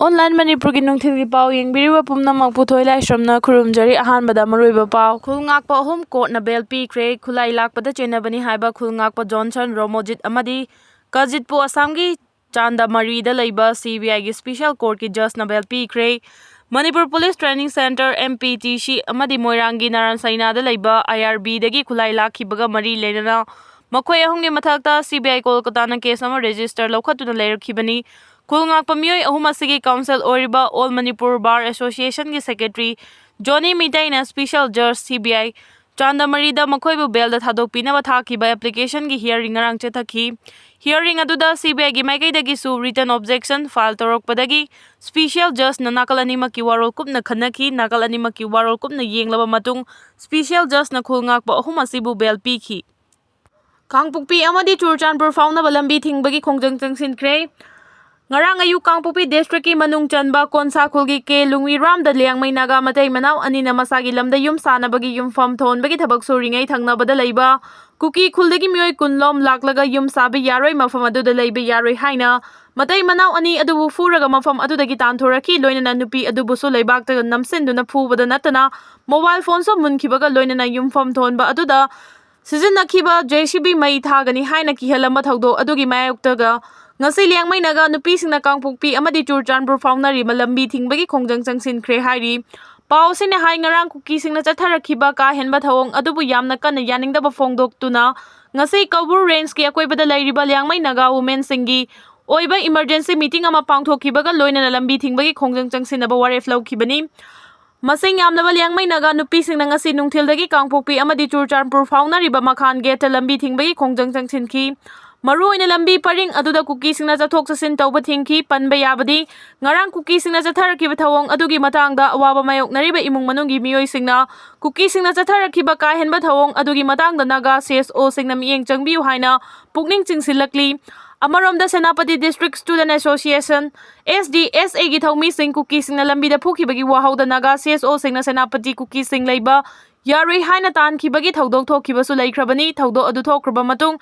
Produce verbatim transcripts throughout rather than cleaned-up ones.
Online ꯃꯅꯤꯄꯨꯔꯒꯤ ꯅꯨꯡꯊꯤꯜꯒꯤ ꯄꯥꯎ ꯌꯦꯡꯕꯤꯔꯤꯕ ꯄꯨꯝꯅꯃꯛꯄꯨ ꯊꯣꯏ ꯂꯥꯏꯁ꯭ꯔꯝꯅ ꯈꯨꯔꯨꯝꯖꯔꯤ꯫ ꯑꯍꯥꯟꯕꯗ ꯃꯔꯨꯑꯣꯏꯕ ꯄꯥꯎ꯫ ꯈꯨꯜ ꯉꯥꯛꯄ ꯑꯍꯨꯝ ꯀꯣꯔꯠꯅ ꯕꯦꯜ ꯄꯤꯈ꯭ꯔꯦ꯫ ꯈꯨꯠꯂꯥꯏ ꯂꯥꯛꯄꯗ ꯆꯦꯟꯅꯕꯅꯤ ꯍꯥꯏꯕ ꯈꯨꯜ ꯉꯥꯛꯄ ꯖꯣꯟꯁꯟ, ꯔꯣꯃꯣꯖꯤꯠ ꯑꯃꯗꯤ ꯀꯖꯤꯠꯄꯨ ꯑꯁꯥꯝꯒꯤ ꯆꯥꯟꯗꯃꯔꯤꯗ ꯂꯩꯕ ꯁꯤ ꯕꯤ ꯑꯥꯏꯒꯤ ꯁ꯭ꯄꯤꯁꯦꯜ ꯀꯣꯔꯠꯀꯤ ꯖꯖꯅ ꯕꯦꯜ ꯄꯤꯈ꯭ꯔꯦ꯫ Manipur police training centre, M P T C, ꯑꯃꯗꯤ ꯃꯣꯏꯔꯥꯡꯒꯤ ꯅꯥꯔꯥꯟ ꯁꯩꯅꯥꯗ ꯂꯩꯕ ꯑꯥꯏ ꯑꯥꯔ ꯕꯤꯗꯒꯤ ꯈꯨꯠꯂꯥꯏ ꯂꯥꯛꯈꯤꯕꯒ ꯃꯔꯤ ꯂꯩꯅꯅ ꯃꯈꯣꯏ ꯑꯍꯨꯝꯒꯤ ꯃꯊꯛꯇ ꯁꯤ ꯕꯤ ꯑꯥꯏ ꯀꯣꯜꯀꯇꯥꯅ ꯀꯦꯁ ꯑꯃ ꯔꯦꯖꯤꯁꯇꯔ ꯂꯧꯈꯠꯇꯨꯅ ꯂꯩꯔꯛꯈꯤꯕꯅꯤ꯫ ꯈꯨꯜ ꯉꯥꯛꯄ ꯃꯤꯑꯣꯏ ꯑꯍꯨꯝ ꯑꯁꯤꯒꯤ ꯀꯥꯎꯟꯁꯤꯜ ꯑꯣꯏꯔꯤꯕ ꯑꯣꯜ ꯃꯅꯤꯄꯨꯔ ꯕꯥꯔ ꯑꯦꯁꯣꯁꯤꯌꯦꯁꯟꯒꯤ ꯁꯦꯀ꯭ꯔꯦꯇꯔꯤ ꯖꯣꯅꯤ ꯃꯤꯇꯩꯅ ꯁ꯭ꯄꯤꯁꯦꯜ ꯖꯖ ꯁꯤ ꯕꯤ ꯑꯥꯏ ꯆꯥꯟꯗꯃꯔꯤꯗ ꯃꯈꯣꯏꯕꯨ ꯕꯦꯜꯗ ꯊꯥꯗꯣꯛꯄꯤꯅꯕ ꯊꯥꯈꯤꯕ ꯑꯦꯄ꯭ꯂꯤꯀꯦꯁꯟꯒꯤ ꯍꯤꯌꯥꯔꯤꯡ ꯉꯔꯥꯡ ꯆꯠꯊꯈꯤ꯫ ꯍꯤꯌꯥꯔꯤꯡ ꯑꯗꯨꯗ ꯁꯤ ꯕꯤ ꯑꯥꯏꯒꯤ ꯃꯥꯏꯀꯩꯗꯒꯤꯁꯨ ꯔꯤꯇꯟ ꯑꯣꯕꯖꯦꯛꯁꯟ ꯐꯥꯏꯜ ꯇꯧꯔꯛꯄꯗꯒꯤ ꯁ꯭ꯄꯤꯁꯦꯜ ꯖꯖꯅ ꯅꯥꯀꯜ ꯑꯅꯤꯃꯛꯀꯤ ꯋꯥꯔꯣꯜ ꯀꯨꯞꯅ ꯈꯟꯅꯈꯤ꯫ ꯅꯥꯀꯜ ꯑꯅꯤꯃꯛꯀꯤ ꯋꯥꯔꯣꯜ ꯀꯨꯞꯅ ꯌꯦꯡꯂꯕ ꯃꯇꯨꯡ ꯁ꯭ꯄꯤꯁꯦꯜ ꯖꯖꯅ ꯈꯨꯜ ꯉꯥꯛꯄ ꯑꯍꯨꯝ ꯑꯁꯤꯕꯨ ꯕꯦꯜ ꯄꯤꯈꯤ꯫ ꯀꯥꯡꯄꯣꯛꯄꯤ ꯑꯃꯗꯤ ꯆꯨꯔꯆꯥꯟꯄꯨꯔ ꯐꯥꯎꯅꯕ ꯂꯝꯕꯤ ꯊꯤꯡꯕꯒꯤ ꯈꯣꯡꯖꯪ ꯆꯪꯁꯤꯟꯈ꯭ꯔꯦ꯫ ꯉꯔꯥꯡ ꯑꯌꯨꯛ ꯀꯥꯡꯄꯣꯛꯄꯤ ꯗꯤꯁꯇ꯭ꯔꯤꯛꯀꯤ ꯃꯅꯨꯡ ꯆꯟꯕ ꯀꯣꯟꯁꯥ ꯈꯨꯜꯒꯤ ꯀꯦ ꯂꯨꯡꯋꯤꯔꯥꯝꯗ ꯂꯤꯌꯥꯡꯃꯩ ꯅꯥꯒꯥ ꯃꯇꯩ ꯃꯅꯥꯎ ꯑꯅꯤꯅ ꯃꯁꯥꯒꯤ ꯂꯝꯗ ꯌꯨꯝ ꯁꯥꯅꯕꯒꯤ ꯌꯨꯝꯐꯝ ꯊꯣꯟꯕꯒꯤ ꯊꯕꯛ ꯁꯨꯔꯤꯉꯩ ꯊꯪꯅꯕꯗ ꯂꯩꯕ ꯀꯨꯀꯤ ꯈꯨꯜꯗꯒꯤ ꯃꯤꯑꯣꯏ ꯀꯨꯟ ꯂꯣꯝ ꯂꯥꯛꯂꯒ ꯌꯨꯝ ꯁꯥꯕ ꯌꯥꯔꯣꯏ, ꯃꯐꯝ ꯑꯗꯨꯗ ꯂꯩꯕ ꯌꯥꯔꯣꯏ ꯍꯥꯏꯅ ꯃꯇꯩ ꯃꯅꯥꯎ ꯑꯅꯤ ꯑꯗꯨꯕꯨ ꯐꯨꯔꯒ ꯃꯐꯝ ꯑꯗꯨꯗꯒꯤ ꯇꯥꯟꯊꯣꯔꯛꯈꯤ꯫ ꯂꯣꯏꯅꯅ ꯅꯨꯄꯤ ꯑꯗꯨꯕꯨꯁꯨ ꯂꯩꯕꯥꯛꯇ ꯅꯝꯁꯤꯟꯗꯨꯅ ꯐꯨꯕꯗ ꯅꯠꯇꯅ ꯃꯣꯕꯥꯏꯜ ꯐꯣꯟꯁꯨ ꯃꯨꯟꯈꯤꯕꯒ ꯂꯣꯏꯅꯅ ꯌꯨꯝꯐꯝ ꯊꯣꯟꯕ ꯑꯗꯨꯗ ꯁꯤꯖꯤꯟꯅꯈꯤꯕ ꯖꯦ ꯁꯤ ꯕꯤ ꯃꯩ ꯊꯥꯒꯅꯤ ꯍꯥꯏꯅ ꯀꯤꯍꯜꯂꯝꯕ ꯊꯧꯗꯣꯛ ꯑꯗꯨꯒꯤ ꯃꯥꯌꯣꯛꯇꯒ ꯉꯁꯤ ꯂꯤꯌꯥꯡꯃꯩ ꯅꯥꯒꯥ ꯅꯨꯄꯤꯁꯤꯡꯅ ꯀꯥꯡꯄꯣꯛꯄꯤ ꯑꯃꯗꯤ ꯆꯨꯔꯆꯥꯟꯄꯨꯔ ꯐꯥꯎꯅꯔꯤꯕ ꯂꯝꯕꯤ ꯊꯤꯡꯕꯒꯤ ꯈꯣꯡꯖꯪ ꯆꯪꯁꯤꯟꯈ꯭ꯔꯦ ꯍꯥꯏꯔꯤ꯫ ꯄꯥꯎ ꯑꯁꯤꯅ ꯍꯥꯏ, ꯉꯔꯥꯡ ꯀꯨꯀꯤꯁꯤꯡꯅ ꯆꯠꯊꯔꯛꯈꯤꯕ ꯀꯥ ꯍꯦꯟꯕ ꯊꯧꯑꯣꯡ ꯑꯗꯨꯕꯨ ꯌꯥꯝꯅ ꯀꯟꯅ ꯌꯥꯅꯤꯡꯗꯕ ꯐꯣꯡꯗꯣꯛꯇꯨꯅ ꯉꯁꯤ ꯀꯧꯕ꯭ꯔꯨ ꯔꯦꯟꯖꯀꯤ ꯑꯀꯣꯏꯕꯗ ꯂꯩꯔꯤꯕ ꯂꯤꯌꯥꯡꯃꯩ ꯅꯥꯒꯥ ꯋꯨꯃꯦꯟꯁꯤꯡꯒꯤ ꯑꯣꯏꯕ ꯏꯃꯔꯖꯦꯟꯁꯤ ꯃꯤꯇꯤꯡ ꯑꯃ ꯄꯥꯡꯊꯣꯛꯈꯤꯕꯒ ꯂꯣꯏꯅꯅ ꯂꯝꯕꯤ ꯊꯤꯡꯕꯒꯤ ꯈꯣꯡꯖꯪ ꯆꯪꯁꯤꯟꯅꯕ ꯋꯥꯔꯦꯞ ꯂꯧꯈꯤꯕꯅꯤ꯫ ꯃꯁꯤꯡ ꯌꯥꯝꯂꯕ ꯂꯤꯌꯥꯡꯃꯩ ꯅꯥꯒꯥ ꯅꯨꯄꯤꯁꯤꯡꯅ ꯉꯁꯤ ꯅꯨꯡꯊꯤꯜꯗꯒꯤ ꯀꯥꯡꯄꯣꯛꯄꯤ ꯑꯃꯗꯤ ꯆꯨꯔꯆꯥꯟꯄꯨꯔ ꯐꯥꯎꯅꯔꯤꯕ ꯃꯈꯥꯟ ꯒꯦꯠꯇ ꯂꯝꯕꯤ ꯊꯤꯡꯕꯒꯤ ꯈꯣꯡꯖꯪ ꯆꯪꯁꯤꯟꯈꯤ꯫ ꯃꯔꯨꯑꯣꯏꯅ ꯂꯝꯕꯤ ꯄꯔꯤꯡ ꯑꯗꯨꯗ ꯀꯨꯀꯤꯁꯤꯡꯅ ꯆꯠꯊꯣꯛ ꯆꯠꯁꯤꯟ ꯇꯧꯕ ꯊꯤꯡꯈꯤ꯫ ꯄꯟꯕ ꯌꯥꯕꯗꯤ, ꯉꯔꯥꯡ ꯀꯨꯀꯤꯁꯤꯡꯅ ꯆꯠꯊꯔꯛꯈꯤꯕ ꯊꯧꯑꯣꯡ ꯑꯗꯨꯒꯤ ꯃꯇꯥꯡꯗ ꯑꯋꯥꯕ ꯃꯥꯌꯣꯛꯅꯔꯤꯕ ꯏꯃꯨꯡ ꯃꯅꯨꯡꯒꯤ ꯃꯤꯑꯣꯏꯁꯤꯡꯅ ꯀꯨꯀꯤꯁꯤꯡꯅ ꯆꯠꯊꯔꯛꯈꯤꯕ ꯀꯥ ꯍꯦꯟꯕ ꯊꯧꯑꯣꯡ ꯑꯗꯨꯒꯤ ꯃꯇꯥꯡꯗ ꯅꯥꯒꯥ ꯁꯤ ꯑꯦꯁ ꯑꯣꯁꯤꯡꯅ ꯃꯤꯠꯌꯦꯡ ꯆꯪꯕꯤꯌꯨ ꯍꯥꯏꯅ ꯄꯨꯛꯅꯤꯡ ꯆꯤꯡꯁꯤꯜꯂꯛꯂꯤ꯫ ꯑꯃꯔꯣꯝꯗ, Senapati district student association, S D S ꯑꯦꯒꯤ ꯊꯧꯃꯤꯁꯤꯡ ꯀꯨꯀꯤꯁꯤꯡꯅ ꯂꯝꯕꯤꯗ ꯐꯨꯈꯤꯕꯒꯤ ꯋꯥꯍꯧꯗ ꯅꯥꯒꯥ ꯁꯤ ꯑꯦꯁ ꯑꯣꯁꯤꯡꯅ ꯁꯦꯅꯥꯄꯇꯤ ꯀꯨꯀꯤꯁꯤꯡ ꯂꯩꯕ ꯌꯥꯔꯣꯏ ꯍꯥꯏꯅ ꯇꯥꯟꯈꯤꯕꯒꯤ ꯊꯧꯗꯣꯛ ꯊꯣꯛꯈꯤꯕꯁꯨ ꯂꯩꯈ꯭ꯔꯕꯅꯤ꯫ ꯊꯧꯗꯣꯛ ꯑꯗꯨ ꯊꯣꯛꯈ꯭ꯔꯕ ꯃꯇꯨꯡ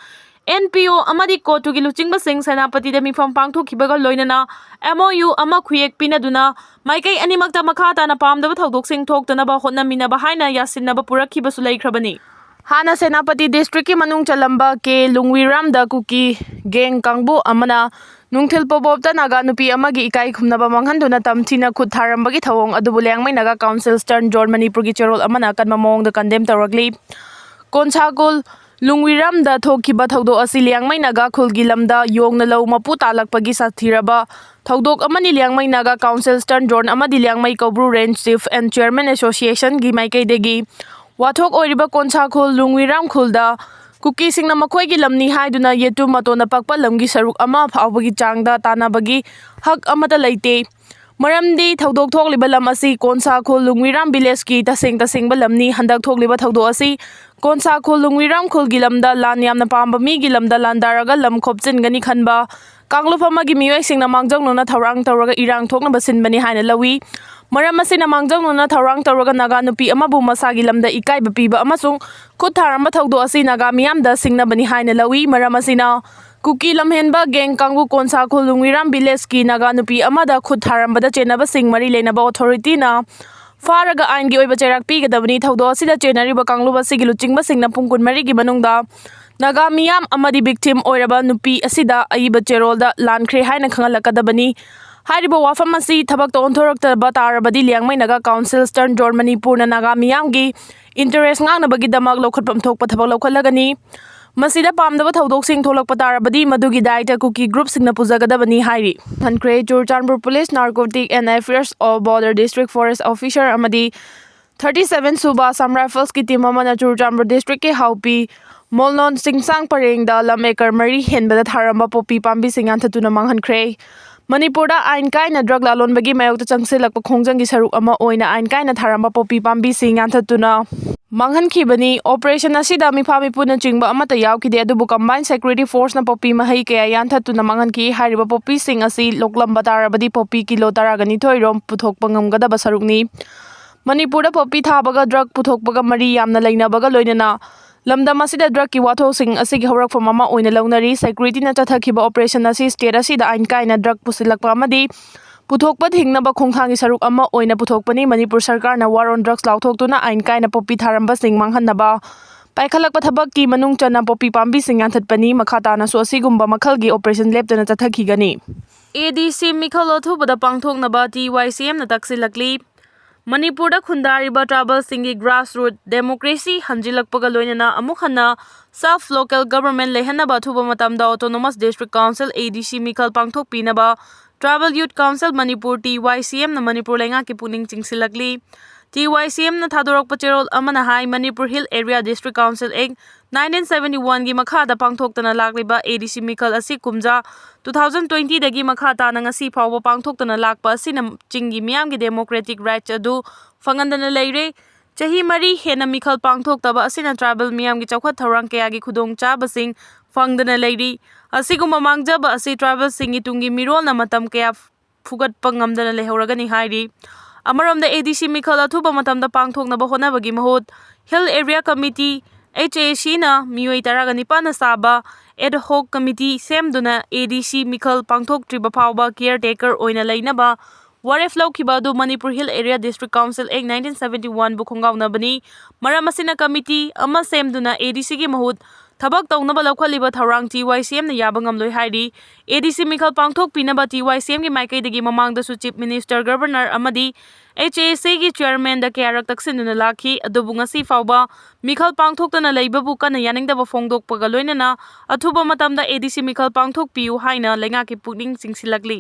ꯑꯦꯟ ꯄꯤ ꯑꯣ ꯑꯃꯗꯤ ꯀꯣꯇꯨꯒꯤ ꯂꯨꯆꯤꯡꯕꯁꯤꯡ ꯁꯦꯅꯥꯄꯇꯤꯗ ꯃꯤꯐꯝ ꯄꯥꯡꯊꯣꯛꯈꯤꯕꯒ ꯂꯣꯏꯅꯅ ꯑꯦꯝ ꯑꯣ ꯌꯨ ꯑꯃ ꯈꯨꯌꯦꯛ ꯄꯤꯅꯗꯨꯅ ꯃꯥꯏꯀꯩ ꯑꯅꯤꯃꯛꯇ ꯃꯈꯥ ꯇꯥꯅ ꯄꯥꯝꯗꯕ ꯊꯧꯗꯣꯛꯁꯤꯡ ꯊꯣꯛꯇꯅꯕ ꯍꯣꯠꯅꯃꯤꯟꯅꯕ ꯍꯥꯏꯅ ꯌꯥꯁꯤꯟꯅꯕ ꯄꯨꯔꯛꯈꯤꯕꯁꯨ ꯂꯩꯈ꯭ꯔꯕꯅꯤ꯫ ꯍꯥꯟꯅ ꯁꯦꯅꯥꯄꯇꯤ ꯗꯤꯁꯇ꯭ꯔꯤꯛꯀꯤ ꯃꯅꯨꯡ ꯆꯜꯂꯝꯕ ꯀꯦ ꯂꯨꯡꯋꯤꯔꯥꯝꯗ ꯀꯨꯀꯤ ꯒꯦꯡ ꯀꯥꯡꯕꯨ ꯑꯃꯅ ꯅꯨꯡꯊꯤꯜ ꯄꯣꯕꯣꯞꯇ ꯅꯥꯒꯥ ꯅꯨꯄꯤ ꯑꯃꯒꯤ ꯏꯀꯥꯏ ꯈꯨꯝꯅꯕ ꯃꯥꯡꯍꯟꯗꯨꯅ ꯇꯝꯊꯤꯅ ꯈꯨꯠ ꯊꯥꯔꯝꯕꯒꯤ ꯊꯧꯑꯣꯡ ꯑꯗꯨꯕꯨ ꯂꯤꯌꯥꯡꯃꯩ ꯅꯥꯒꯥ ꯀꯥꯎꯟꯁꯤꯜ ꯁ꯭ꯇꯔꯟ ꯖꯣꯟ ꯃꯅꯤꯄꯨꯔꯒꯤ ꯆꯦꯔꯣꯜ ꯑꯃꯅ ꯑꯀꯟꯕ ꯃꯑꯣꯡꯗ ꯀꯟꯗꯦꯝ ꯇꯧꯔꯛꯂꯤ꯫ ꯀꯣꯟꯁꯥꯀꯨꯜ ꯂꯨꯡꯋꯤꯔꯥꯝꯗ ꯊꯣꯛꯈꯤꯕ ꯊꯧꯗꯣꯛ ꯑꯁꯤ ꯂꯤꯌꯥꯡꯃꯩ ꯅꯥꯒꯥ ꯈꯨꯜꯒꯤ ꯂꯝꯗ ꯌꯣꯡꯅ ꯂꯧ ꯃꯄꯨ ꯇꯥꯜꯂꯛꯄꯒꯤ ꯁꯥꯊꯤꯔꯕ ꯊꯧꯗꯣꯛ ꯑꯃꯅꯤ꯫ ꯂꯤꯌꯥꯡꯃꯩ ꯅꯥꯒꯥ ꯀꯥꯎꯟꯁꯤꯜ ꯁ꯭ꯇꯔꯟ ꯖꯣꯟ ꯑꯃꯗꯤ ꯂꯤꯌꯥꯡꯃꯩ ꯀꯧꯕ꯭ꯔꯨ ꯔꯦꯟꯖ ꯆꯤꯐ ꯑꯦꯟ ꯆꯤꯌꯔꯃꯦꯟ ꯑꯦꯁꯣꯁꯤꯌꯦꯁꯟꯒꯤ ꯃꯥꯏꯀꯩꯗꯒꯤ ꯋꯥꯊꯣꯛ ꯑꯣꯏꯔꯤꯕ ꯀꯣꯟꯁꯥ ꯈꯨꯜ ꯂꯨꯡꯋꯤꯔꯥꯝ ꯈꯨꯜꯗ ꯀꯨꯀꯤꯁꯤꯡꯅ ꯃꯈꯣꯏꯒꯤ ꯂꯝꯅꯤ ꯍꯥꯏꯗꯨꯅ ꯌꯦꯇꯨꯝ ꯃꯇꯣꯟꯅ ꯄꯛꯄ ꯂꯝꯒꯤ ꯁꯔꯨꯛ ꯑꯃ ꯐꯥꯎꯕꯒꯤ ꯆꯥꯡꯗ ꯇꯥꯟꯅꯕꯒꯤ ꯍꯛ ꯑꯃꯠꯇ ꯂꯩꯇꯦ꯫ ꯃꯔꯝꯗꯤ ꯊꯧꯗꯣꯛ ꯊꯣꯛꯂꯤꯕ ꯂꯝ ꯑꯁꯤ ꯀꯣꯟꯁꯥ ꯈꯨꯜ ꯂꯨꯡꯋꯤꯔꯥꯝ ꯚꯤꯂꯦꯖꯀꯤ ꯇꯁꯦꯡ ꯇꯁꯦꯡꯕ ꯂꯝꯅꯤ꯫ ꯍꯟꯗꯛ ꯊꯣꯛꯂꯤꯕ ꯊꯧꯗꯣꯛ ꯑꯁꯤ ꯀꯣꯟꯁꯥ ꯈꯨꯜ ꯂꯨꯡꯋꯤꯔꯥꯝ ꯈꯨꯜꯒꯤ ꯂꯝꯗ ꯂꯥꯟ ꯌꯥꯝꯅ ꯄꯥꯝꯕ ꯃꯤꯒꯤ ꯂꯝꯗ ꯂꯥꯟꯗꯥꯔꯒ ꯂꯝ ꯈꯣꯞꯆꯤꯟꯒꯅꯤ ꯈꯟꯕ ꯀꯥꯡꯂꯨꯞ ꯑꯃꯒꯤ ꯃꯤꯑꯣꯏꯁꯤꯡꯅ ꯃꯥꯡꯖꯧꯅꯅ ꯊꯧꯔꯥꯡ ꯇꯧꯔꯒ ꯏꯔꯥꯡ ꯊꯣꯛꯅꯕ ꯁꯤꯟꯕꯅꯤ ꯍꯥꯏꯅ ꯂꯧꯏ꯫ ꯃꯔꯝ ꯑꯁꯤꯅ ꯃꯥꯡꯖꯧꯅꯅ ꯊꯧꯔꯥꯡ ꯇꯧꯔꯒ ꯅꯥꯒꯥ ꯅꯨꯄꯤ ꯑꯃꯕꯨ ꯃꯁꯥꯒꯤ ꯂꯝꯗ ꯏꯀꯥꯏꯕ ꯄꯤꯕ ꯑꯃꯁꯨꯡ ꯈꯨꯠ ꯊꯥꯔꯝꯕ ꯊꯧꯗꯣꯛ ꯑꯁꯤ ꯅꯥꯒꯥ ꯃꯤꯌꯥꯝꯗ ꯁꯤꯡꯅꯕꯅꯤ ꯍꯥꯏꯅ ꯂꯧꯏ꯫ ꯃꯔꯝ ꯑꯁꯤꯅ ꯀꯨꯀꯤ ꯂꯝꯍꯦꯟꯕ ꯒꯦꯡ ꯀꯥꯡꯕꯨ ꯀꯣꯟꯁꯥ ꯈꯨꯜ ꯂꯨꯡꯋꯤꯔꯥꯝ ꯚꯤꯂꯦꯖꯀꯤ ꯅꯥꯒꯥ ꯅꯨꯄꯤ ꯑꯃꯗ ꯈꯨꯠ ꯊꯥꯔꯝꯕꯗ ꯆꯦꯟꯅꯕꯁꯤꯡ ꯃꯔꯤ ꯂꯩꯅꯕ ꯑꯣꯊꯣꯔꯤꯇꯤꯅ ꯐꯥꯔꯒ ꯑꯥꯏꯟꯒꯤ ꯑꯣꯏꯕ ꯆꯩꯔꯥꯛ ꯄꯤꯒꯗꯕꯅꯤ꯫ ꯊꯧꯗꯣꯛ ꯑꯁꯤꯗ ꯆꯦꯟꯅꯔꯤꯕ ꯀꯥꯡꯂꯨꯞ ꯑꯁꯤꯒꯤ ꯂꯨꯆꯤꯡꯕꯁꯤꯡꯅ ꯄꯨꯡ ꯀꯨꯟꯃꯔꯤꯒꯤ ꯃꯅꯨꯡꯗ ꯅꯥꯒꯥ ꯃꯤꯌꯥꯝ ꯑꯃꯗꯤ ꯚꯤꯛꯇꯤꯝ ꯑꯣꯏꯔꯕ ꯅꯨꯄꯤ ꯑꯁꯤꯗ ꯑꯏꯕ ꯆꯦꯔꯣꯜꯗ ꯂꯥꯟꯈ꯭ꯔꯦ ꯍꯥꯏꯅ ꯈꯪꯍꯜꯂꯛꯀꯗꯕꯅꯤ꯫ ꯍꯥꯏꯔꯤꯕ ꯋꯥꯐꯝ ꯑꯁꯤ ꯊꯕꯛꯇ ꯑꯣꯟꯊꯣꯔꯛꯇꯕ ꯇꯥꯔꯕꯗꯤ ꯂꯤꯌꯥꯡꯃꯩ ꯅꯥꯒꯥ ꯀꯥꯎꯟꯁꯤꯜ ꯁ꯭ꯇꯔꯟ ꯖꯣꯟ ꯃꯅꯤꯄꯨꯔꯅ ꯅꯥꯒꯥ ꯃꯤꯌꯥꯝꯒꯤ ꯏꯟꯇꯔꯦꯁ ꯉꯥꯛꯅꯕꯒꯤꯗꯃꯛ ꯂꯧꯈꯠꯐꯝ ꯊꯣꯛꯄ ꯊꯕꯛ ꯂꯧꯈꯠꯂꯒꯅꯤ꯫ ꯃꯁꯤꯗ ꯄꯥꯝꯗꯕ ꯊꯧꯗꯣꯛꯁꯤꯡ ꯊꯣꯛꯂꯛꯄ ꯇꯥꯔꯕꯗꯤ ꯃꯗꯨꯒꯤ ꯗꯥꯏꯇ ꯀꯨꯀꯤ ꯒ꯭ꯔꯨꯞꯁꯤꯡꯅ ꯄꯨꯖꯒꯗꯕꯅꯤ ꯍꯥꯏꯔꯤ꯫ ꯍꯟꯈ꯭ꯔꯦ Churachandpur police narcotic and affairs of border district forest officer ꯑꯃꯗꯤ ꯊꯥꯔꯇꯤ ꯁꯚꯦꯟ ꯁꯨꯕ ꯑꯁꯥꯝ ꯔꯥꯏꯐꯜꯁꯀꯤ ꯇꯤꯝ ꯑꯃꯅ ꯆꯨꯔꯆꯥꯟꯄꯨꯔ ꯗꯤꯁꯇ꯭ꯔꯤꯛꯀꯤ ꯍꯥꯎꯄꯤ ꯃꯣꯜꯅꯣꯟ ꯆꯤꯡꯁꯥꯡ ꯄꯔꯦꯡꯗ ꯂꯝ ꯑꯦꯀꯔ ꯃꯔꯤ ꯍꯦꯟꯕꯗ ꯊꯥꯔꯝꯕ ꯄꯣꯄꯤ ꯄꯥꯝꯕꯤꯁꯤꯡ ꯌꯥꯟꯊꯠꯇꯨꯅ ꯃꯥꯡꯍꯟꯈ꯭ꯔꯦ꯫ ꯃꯅꯤꯄꯨꯔꯗ ꯑꯥꯏꯟ ꯀꯥꯏꯅ ꯗ꯭ꯔꯒ ꯂꯥꯂꯣꯟꯕꯒꯤ ꯃꯥꯌꯣꯛꯇ ꯆꯪꯁꯤꯜꯂꯛꯄ ꯈꯣꯡꯖꯪꯒꯤ ꯁꯔꯨꯛ ꯑꯃ ꯑꯣꯏꯅ ꯑꯥꯏꯟ ꯀꯥꯏꯅ ꯊꯥꯔꯝꯕ ꯄꯣꯄꯤ ꯄꯥꯝꯕꯤꯁꯤꯡ ꯌꯥꯟꯊꯠꯇꯨꯅ ꯃꯥꯡꯍꯟꯈꯤꯕꯅꯤ꯫ ꯑꯣꯄꯔꯦꯁꯟ ꯑꯁꯤꯗ ꯃꯤꯐꯥ ꯃꯤꯄꯨꯅꯆꯤꯡꯕ ꯑꯃꯠꯇ ꯌꯥꯎꯈꯤꯗꯦ, ꯑꯗꯨꯕꯨ ꯀꯝꯕꯥꯏꯟ ꯁꯦꯀ꯭ꯌꯨꯔꯤꯇꯤ ꯐꯣꯔꯁꯅ ꯄꯣꯄꯤ ꯃꯍꯩ ꯀꯌꯥ ꯌꯥꯟꯊꯠꯇꯨꯅ ꯃꯥꯡꯍꯟꯈꯤ꯫ ꯍꯥꯏꯔꯤꯕ ꯄꯣꯄꯤꯁꯤꯡ ꯑꯁꯤ ꯂꯣꯛꯂꯝꯕ ꯇꯥꯔꯕꯗꯤ ꯄꯣꯄꯤ ꯀꯤꯂꯣ ꯇꯔꯥꯒ ꯅꯤꯊꯣꯏ ꯔꯣꯝ ꯄꯨꯊꯣꯛꯄ ꯉꯝꯒꯗꯕ ꯁꯔꯨꯛꯅꯤ꯫ ꯃꯅꯤꯄꯨꯔꯗ ꯄꯣꯄꯤ ꯊꯥꯕꯒ ꯗ꯭ꯔꯒ ꯄꯨꯊꯣꯛꯄꯒ ꯃꯔꯤ ꯌꯥꯝꯅ ꯂꯩꯅꯕꯒ ꯂꯣꯏꯅꯅ ꯂꯝꯗꯝ ꯑꯁꯤꯗ ꯗ꯭ꯔꯒꯀꯤ ꯋꯥꯊꯣꯛꯁꯤꯡ ꯑꯁꯤꯒꯤ ꯍꯧꯔꯛꯐꯝ ꯑꯃ ꯑꯣꯏꯅ ꯂꯧꯅꯔꯤ꯫ ꯁꯦꯀ꯭ꯌꯨꯔꯤꯇꯤꯅ ꯆꯠꯊꯈꯤꯕ ꯑꯣꯄꯔꯦꯁꯟ ꯑꯁꯤ ꯁ꯭ꯇꯦꯠ ꯑꯁꯤꯗ ꯑꯥꯏꯟ ꯀꯥꯏꯅ ꯗ꯭ꯔꯒ ꯄꯨꯁꯤꯜꯂꯛꯄ ꯑꯃꯗꯤ ꯄꯨꯊꯣꯛꯄ ꯊꯤꯡꯅꯕ ꯈꯣꯡꯊꯥꯡꯒꯤ ꯁꯔꯨꯛ ꯑꯃ ꯑꯣꯏꯅ ꯄꯨꯊꯣꯛꯄꯅꯤ꯫ ꯃꯅꯤꯄꯨꯔ ꯁꯔꯀꯥꯔꯅ War on Drugs ꯂꯥꯎꯊꯣꯛꯇꯨꯅ ꯑꯥꯏꯟ ꯀꯥꯏꯅ ꯄꯣꯄꯤ ꯊꯥꯔꯝꯕꯁꯤꯡ ꯃꯥꯡꯍꯟꯅꯕ ꯄꯥꯏꯈꯠꯂꯛꯄ ꯊꯕꯛꯀꯤ ꯃꯅꯨꯡ ꯆꯟꯅ ꯄꯣꯄꯤ ꯄꯥꯝꯕꯤꯁꯤꯡ ꯌꯥꯟꯊꯠꯄꯅꯤ꯫ ꯃꯈꯥ ꯇꯥꯅꯁꯨ ꯑꯁꯤꯒꯨꯝꯕ ꯃꯈꯜꯒꯤ ꯑꯣꯄꯔꯦꯁꯟ ꯂꯦꯞꯇꯅ ꯆꯠꯊꯈꯤꯒꯅꯤ꯫ ꯑꯦ ꯗꯤ ꯁꯤ ꯃꯤꯈꯜ ꯑꯊꯨꯕꯗ ꯄꯥꯡꯊꯣꯛꯅꯕ ꯇꯤ ꯋꯥꯏ ꯁꯤ ꯑꯦꯝꯅ ꯇꯛꯁꯤꯜꯂꯛꯂꯤ꯫ ꯃꯅꯤꯄꯨꯔꯗ ꯈꯨꯟꯗꯥꯔꯤꯕ ꯇ꯭ꯔꯥꯏꯕꯦꯜꯁꯤꯡꯒꯤ grassroot democracy ꯍꯟꯖꯤꯜꯂꯛꯄꯒ ꯂꯣꯏꯅꯅ ꯑꯃꯨꯛ ꯍꯟꯅ self local government ꯂꯩꯍꯟꯅꯕ ꯑꯊꯨꯕ ꯃꯇꯝꯗ Autonomous District Council, A D C, ꯃꯤꯈꯜ ꯄꯥꯡꯊꯣꯛꯄꯤꯅꯕ Tribal Youth Council Manipur, T Y C M ꯅ ꯃꯅꯤꯄꯨꯔ ꯂꯩꯉꯥꯛꯀꯤ ꯄꯨꯛꯅꯤꯡ ꯆꯤꯡꯁꯤꯜꯂꯛꯂꯤ꯫ ꯇꯤ ꯋꯥꯏ ꯁꯤ ꯑꯦꯝꯅ ꯊꯥꯗꯣꯔꯛꯄ ꯆꯦꯔꯣꯜ ꯑꯃꯅ ꯍꯥꯏ, Manipur Hill Area District Council Act nineteen seventy one ꯒꯤ ꯃꯈꯥꯗ ꯄꯥꯡꯊꯣꯛꯇꯅ ꯂꯥꯛꯂꯤꯕ ꯑꯦ ꯗꯤ ꯁꯤ ꯃꯤꯈꯜ ꯑꯁꯤ ꯀꯨꯝꯖꯥ two thousand twenty ꯗꯒꯤ ꯃꯈꯥ ꯇꯥꯅ ꯉꯁꯤ ꯐꯥꯎꯕ ꯄꯥꯡꯊꯣꯛꯇꯅ ꯂꯥꯛꯄ ꯑꯁꯤꯅ ꯆꯤꯡꯒꯤ ꯃꯤꯌꯥꯝꯒꯤ democratic rights ꯑꯗꯨ ꯐꯪꯍꯟꯗꯅ ꯂꯩꯔꯦ꯫ ꯆꯍꯤ ꯃꯔꯤ ꯍꯦꯟꯅ ꯃꯤꯈꯜ ꯄꯥꯡꯊꯣꯛꯇꯕ ꯑꯁꯤꯅ tribal ꯃꯤꯌꯥꯝꯒꯤ ꯆꯥꯎꯈꯠ ꯊꯧꯔꯥꯡ ꯀꯌꯥꯒꯤ ꯈꯨꯗꯣꯡꯆꯥꯕꯁꯤꯡ ꯐꯪꯗꯅ ꯂꯩꯔꯤ꯫ ꯑꯁꯤꯒꯨꯝꯕ ꯃꯥꯡꯖꯕ ꯑꯁꯤ tribal ꯁꯤꯡꯒꯤ ꯇꯨꯡꯒꯤ ꯃꯤꯔꯣꯜꯅ ꯃꯇꯝ ꯀꯌꯥ ꯐꯨꯒꯠꯄ ꯉꯝꯗꯅ ꯂꯩꯍꯧꯔꯒꯅꯤ ꯍꯥꯏꯔꯤ꯫ ꯑꯃꯔꯣꯝꯗ, ꯑꯦ ꯗꯤ ꯁꯤ ꯃꯤꯈꯜ ꯑꯊꯨꯕ ꯃꯇꯝꯗ ꯄꯥꯡꯊꯣꯛꯅꯕ ꯍꯣꯠꯅꯕꯒꯤ ꯃꯍꯨꯠ Hill Area Committee, H A C, ꯅ ꯃꯤꯑꯣꯏ ꯇꯔꯥꯒ ꯅꯤꯄꯥꯟꯅ ꯁꯥꯕ ad hoc committee ꯁꯦꯝꯗꯨꯅ ꯑꯦ ꯗꯤ ꯁꯤ ꯃꯤꯈꯜ ꯄꯥꯡꯊꯣꯛꯇ꯭ꯔꯤꯕ ꯐꯥꯎꯕ caretaker ꯑꯣꯏꯅ ꯂꯩꯅꯕ ꯋꯥꯔꯦꯞ ꯂꯧꯈꯤꯕ ꯑꯗꯨ Manipur Hill Area District Council Act nineteen seventy one ꯕꯨ ꯈꯣꯡꯒꯥꯎꯅꯕꯅꯤ꯫ ꯃꯔꯝ ꯑꯁꯤꯅ committee ꯑꯃ ꯁꯦꯝꯗꯨꯅ ꯑꯦ ꯗꯤ ꯁꯤꯒꯤ ꯃꯍꯨꯠ ꯊꯕꯛ ꯇꯧꯅꯕ ꯂꯧꯈꯠꯂꯤꯕ ꯊꯧꯔꯥꯡ ꯇꯤ ꯋꯥꯏ ꯁꯤ ꯑꯦꯝꯅ ꯌꯥꯕ ꯉꯝꯂꯣꯏ ꯍꯥꯏꯔꯤ꯫ ꯑꯦ ꯗꯤ ꯁꯤ ꯃꯤꯈꯜ ꯄꯥꯡꯊꯣꯛꯄꯤꯅꯕ ꯇꯤ ꯋꯥꯏ ꯁꯤ ꯑꯦꯝꯒꯤ ꯃꯥꯏꯀꯩꯗꯒꯤ ꯃꯃꯥꯡꯗꯁꯨ Chief Minister, Governor ꯑꯃꯗꯤ H A C ꯒꯤ chairman ꯗ ꯀꯌꯥꯔꯛ ꯇꯛꯁꯤꯟꯗꯨꯅ ꯂꯥꯛꯈꯤ꯫ ꯑꯗꯨꯕꯨ ꯉꯁꯤ ꯐꯥꯎꯕ ꯃꯤꯈꯜ ꯄꯥꯡꯊꯣꯛꯇꯅ ꯂꯩꯕꯕꯨ ꯀꯟꯅ ꯌꯥꯅꯤꯡꯗꯕ ꯐꯣꯡꯗꯣꯛꯄꯒ ꯂꯣꯏꯅꯅ ꯑꯊꯨꯕ ꯃꯇꯝꯗ ꯑꯦ ꯗꯤ ꯁꯤ ꯃꯤꯈꯜ ꯄꯥꯡꯊꯣꯛꯄꯤꯌꯨ ꯍꯥꯏꯅ ꯂꯩꯉꯥꯛꯀꯤ ꯄꯨꯛꯅꯤꯡ ꯆꯤꯡꯁꯤꯜꯂꯛꯂꯤ꯫